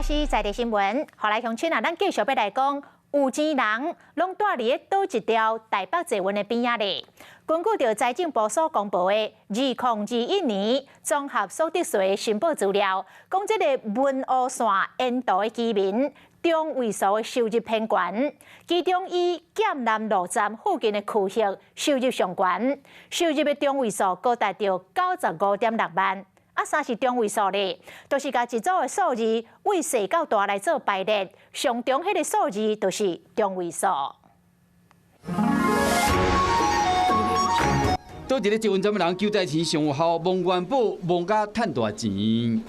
視在地新聞，予來鄉親啊，咱繼續欲來講，有錢人攏蹛佇咧佗一條台北捷運的邊仔咧。根據著財政部所公布的2021年綜合所得稅申報資料，講這个文湖線沿途的居民中位數的收入偏懸，其中以劍南路站附近的區域收入上懸，收入的中位數高達著95.6萬。啊，啥是中位數咧？就是共一組的數字對細到大來做排列，上中彼个數字就是中位數。佗一个捷運站的人求財錢上有效，摸元寶摸甲趁大錢。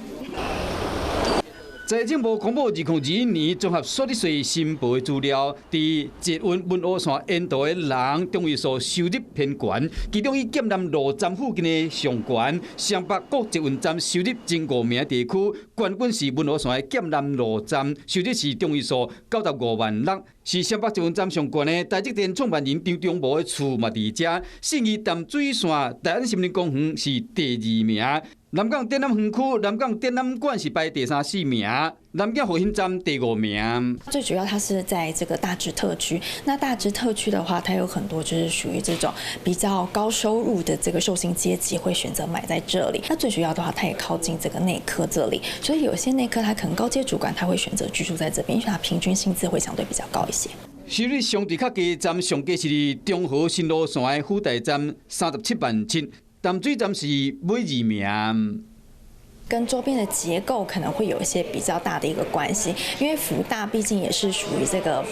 財政部公布2021年綜合所得稅申報的資料，佇捷運文湖線沿途的人中位數收入偏懸，其中以劍南路站附近的上懸，雙北各捷運站收入前五名地區，冠軍是文湖線的劍南路站，收入是中位數95.6萬6，是雙北捷運站上懸的。台積電創辦人張忠謀的厝嘛佇遮，信義淡水線大安森林公園是第二名。南港展覽園區、南港展覽館是排第三、四名，南京復興站第五名。最主要，它是在這個大直特區。那大直特區的話，它有很多就是屬於這種比較高收入的這個受薪階級會選擇買在這裡。那最主要的話，它也靠近這個內科這裡，所以有些內科，它可能高階主管他會選擇居住在這邊，因為它平均薪資會相對比較高一些。收入相對較低站，上低是中和新路線的輔大站，37.7萬。淡水站是尾二名。跟周邊的結構可能會有一些比較大的一個關係，因為輔大畢竟也是屬於這個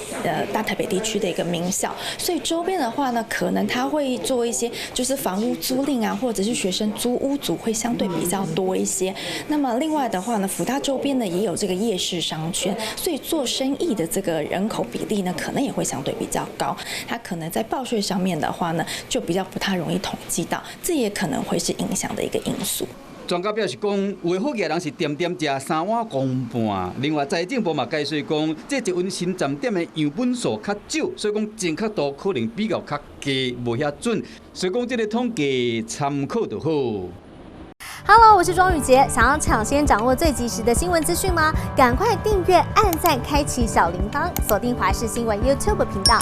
大台北地區的一個名校，所以周邊的話呢，可能他會做一些就是房屋租賃啊，或者是學生租屋族會相對比較多一些。那麼另外的話呢，輔大周邊呢也有這個夜市商圈，所以做生意的這個人口比例呢，可能也會相對比較高。他可能在報稅上面的話呢，就比較不太容易統計到，這也可能會是影響的一個因素。專家表示講，有的好額人是恬恬食三碗公半。另外，財政部嘛解釋講，這捷運新站點的樣本數較少，所以講準確度可能比較較低，無遐準。所以講這个統計參考就好。 Hello，我是莊雨潔，想要搶先掌握最及時的新聞資訊嗎？趕快訂閱、按讚、開啟小鈴鐺，鎖定華視新聞 YouTube 頻道。